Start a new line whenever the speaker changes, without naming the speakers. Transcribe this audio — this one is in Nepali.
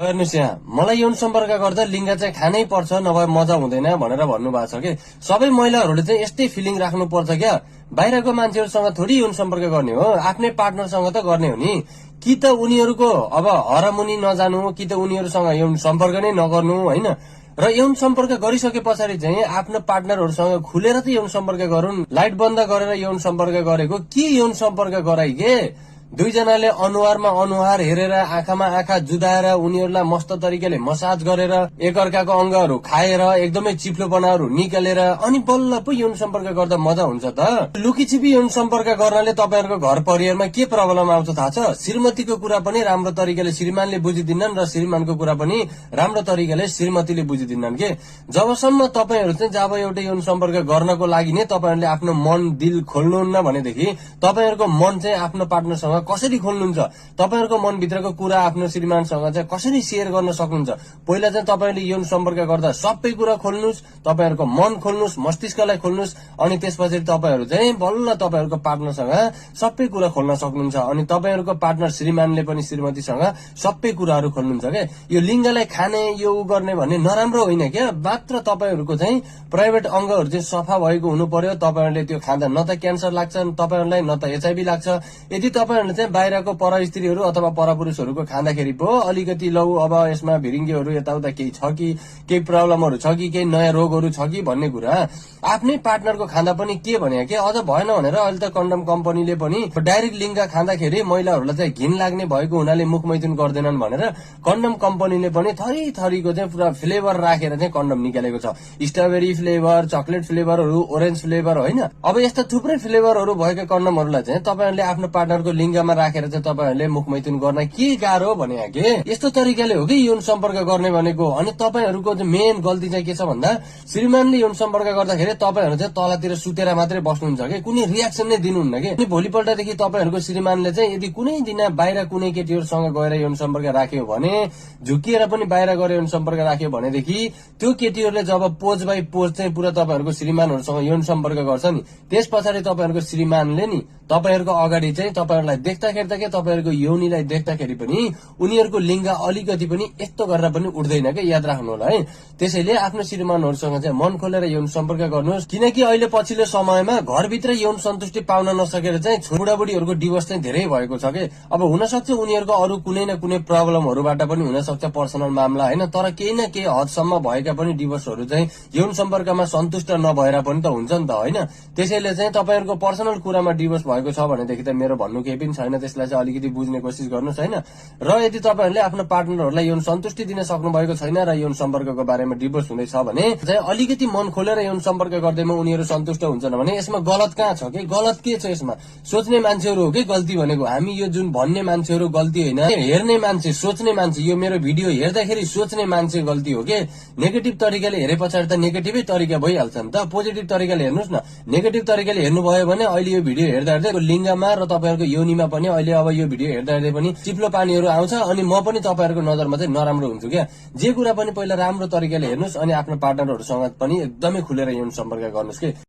हेर्नुस् यहाँ मलाई यौन सम्पर्क गर्दा लिङ्ग चाहिँ खानै पर्छ नभए मजा हुँदैन भनेर भन्नुभएको छ कि सबै महिलाहरूले चाहिँ यस्तै फिलिङ राख्नु पर्छ क्या। बाहिरको मान्छेहरूसँग थोरै यौन सम्पर्क गर्ने हो, आफ्नै पार्टनरसँग त गर्ने हो नि। कि त उनीहरूको अब हरामुनि नजानु, कि त उनीहरूसँग यौन सम्पर्क नै नगर्नु होइन। र यौन सम्पर्क गरिसके पछाडि चाहिँ आफ्नो पार्टनरहरूसँग खुलेर त यौन सम्पर्क गरून्। लाइट बन्द गरेर यौन सम्पर्क गरेको के यौन सम्पर्क गराइ के? दुईजनाले अनुहारमा अनुहार हेरेर आँखामा आँखा जुदाएर उनीहरूलाई मस्त तरिकाले मसाज गरेर एकअर्काको अंगहरू खाएर एकदमै चिप्लोपनाहरू निकालेर अनि बल्ल पो यौन सम्पर्क गर्दा मजा हुन्छ त। लुकीछिपी यौन सम्पर्क गर्नाले तपाईहरुको घर परिवारमा के प्रब्लम आउँछ थाहा छ? श्रीमतीको कुरा पनि राम्रो तरिकाले श्रीमानले बुझिदिन्नन् र श्रीमानको कुरा पनि राम्रो तरिकाले श्रीमतीले बुझिदिन्नन् के। जबसम्म तपाईहरु चाहिँ जब एउटा यौन सम्पर्क गर्नको लागि नै तपाईहरुले आफ्नो मन दिल खोल्नुहुन्न भनेदेखि तपाईहरुको मन चाहिँ आफ्नो पार्टनरसँग कसरी खोल्नुहुन्छ, तपाईहरुको मनभित्रको कुरा आफ्नो श्रीमानसँग चाहिँ कसरी शेयर गर्न सक्नुहुन्छ? पहिला चाहिँ तपाईहरुले यौन सम्पर्क गर्दा सबै कुरा खोल्नुस्, तपाईहरुको मन खोल्नुस्, मस्तिष्कलाई खोल्नुस् अनि त्यसपछि तपाईहरु चाहिँ बल्ल तपाईहरुको पार्टनरसँग सबै कुरा खोल्न सक्नुहुन्छ। अनि तपाईहरुको पार्टनर श्रीमानले पनि श्रीमतीसँग सबै कुराहरू खोल्नुहुन्छ के। यो लिङ्गलाई खाने यो गर्ने भन्ने नराम्रो होइन क्या। मात्र तपाईहरुको चाहिँ प्राइभेट अंगहरू चाहिँ सफा भएको हुनु पर्यो। तपाईहरुले त्यो खाँदा न त क्यान्सर लाग्छ तपाईहरुलाई, न त एचआईभी लाग्छ। यदि तपाईहरुले चाहिँ बाहिरको परस्त्रीहरू अथवा परपुरुषहरूको खाँदाखेरि पो अलिकति लौ अब यसमा भिरिङ्गीहरू यताउता केही छ कि, केही प्रब्लमहरू छ कि, केही नयाँ रोगहरू छ कि भन्ने कुरा आफ्नै पार्टनरको खाँदा पनि के भने के अझ भएन भनेर अहिले त कन्डम कम्पनीले पनि डाइरेक्ट लिङ्ग खाँदाखेरि महिलाहरूलाई चाहिँ घिन लाग्ने भएको हुनाले मुखमैथुन गर्दैनन् भनेर कन्डम कम्पनीले पनि थरी थरीको चाहिँ पुरा फ्लेभर राखेर चाहिँ कन्डम निकालेको छ। स्ट्रबेरी फ्लेभर, चकलेट फ्लेभरहरू, ओरेन्ज फ्लेभर होइन। अब यस्ता थुप्रै फ्लेभरहरू भएका कन्डमहरूलाई चाहिँ तपाईहरुले आफ्नो पार्टनरको लिङ्गमा राखेर चाहिँ तपाईहरुले मुखमैथुन गर्न के गाह्रो भने के। यस्तो तरिकाले हो कि यौन सम्पर्क गर्ने भनेको। अनि तपाईहरुको चाहिँ मेन गल्ती चाहिँ के छ भन्दा श्रीमानले यौन सम्पर्क गर्दाखेरि तपाईहरु चाहिँ तलतिर सुतेर मात्रै बस्नुहुन्छ के, कुनै रियाक्सन नै दिनुहुन्न के। अनि भोलिपल्टदेखि तपाईहरुको श्रीमानले चाहिँ यदि कुनै दिन बाहिर कुनै केटीहरूसँग गएर यौन सम्पर्क राख्यो भने, झुकिएर पनि बाहिर गएर यौन सम्पर्क राख्यो भनेदेखि त्यो केटीहरूले जब पोज बाई पोज चाहिँ पुरा तपाईहरुको श्रीमानहरूसँग यौन सम्पर्क गर्छ नि, त्यस पछाडि तपाईहरुको श्रीमानले नि तपाईहरुको अगाडि चाहिँ तपाईहरुलाई देख्दाखेरि के तपाईहरुको यौनीलाई देख्दाखेरि पनि उनीहरूको लिङ्ग अलिकति पनि यस्तो गरेर पनि उठ्दैन के, याद राख्नु होला है। त्यसैले आफ्नो श्रीमानहरूसँग चाहिँ मन खोलेर यौन सम्पर्क गर्नुहोस्। किनकि अहिले पछिल्लो समयमा घरभित्र यौन सन्तुष्टि पाउन नसकेर चाहिँ बुढाबुढीहरूको डिभोर्स चाहिँ धेरै भएको छ के। अब हुन सक्छ उनीहरूको अरू कुनै न कुनै प्रब्लमहरूबाट पनि हुन सक्छ, पर्सनल मामला होइन, तर केही न केही हदसम्म भएका पनि डिभोर्सहरू चाहिँ यौन सम्पर्कमा सन्तुष्ट नभएर पनि त हुन्छ नि त होइन। त्यसैले चाहिँ तपाईहरुको पर्सनल कुरामा डिभोर्स भएको छ भनेदेखि त मेरो भन्नु केही पनि छैन, त्यसलाई चाहिँ अलिकति बुझ्ने कोसिस गर्नुहोस् होइन। र यदि तपाईहरुले आफ्नो पार्टनरहरूलाई यौन सन्तुष्टि दिन सक्नु भएको छैन र यौन सम्पर्कको बारेमा डिभोर्स हुँदैछ भने चाहिँ अलिकति मन खोलेर यौन सम्पर्क गर्दैमा उनीहरू सन्तुष्ट हुन्छन् भने यसमा गलत कहाँ छ कि? गलत के छ यसमा? सोच्ने मान्छेहरू हो कि गल्ती भनेको। हामी यो जुन भन्ने मान्छेहरू गल्ती होइन, हेर्ने मान्छे, सोच्ने मान्छे, यो मेरो भिडियो हेर्दाखेरि सोच्ने मान्छे गल्ती हो के। नेगेटिभ तरिकाले हेरे पछाडि त नेगेटिभै तरिका भइहाल्छ नि त। पोजिटिभ तरिकाले हेर्नुहोस् न। नेगेटिभ तरिकाले हेर्नुभयो भने अहिले यो भिडियो हेर्दा हेर्दै लिङ्गमा र तपाईहरुको योनिमा पनि अहिले अब यो भिडियो हेर्दा हेर्दै पनि चिप्लो पानीहरू आउँछ अनि म पनि तपाईहरुको नजरमा चाहिँ नराम्रो हुन्छु क्या। जे कुरा पनि पहिला राम्रो तरिकाले हेर्नुहोस् अनि आफ्नो पार्टनरहरूसँग पनि एकदमै खुलेर यौन सम्पर्क गर्नुहोस् के।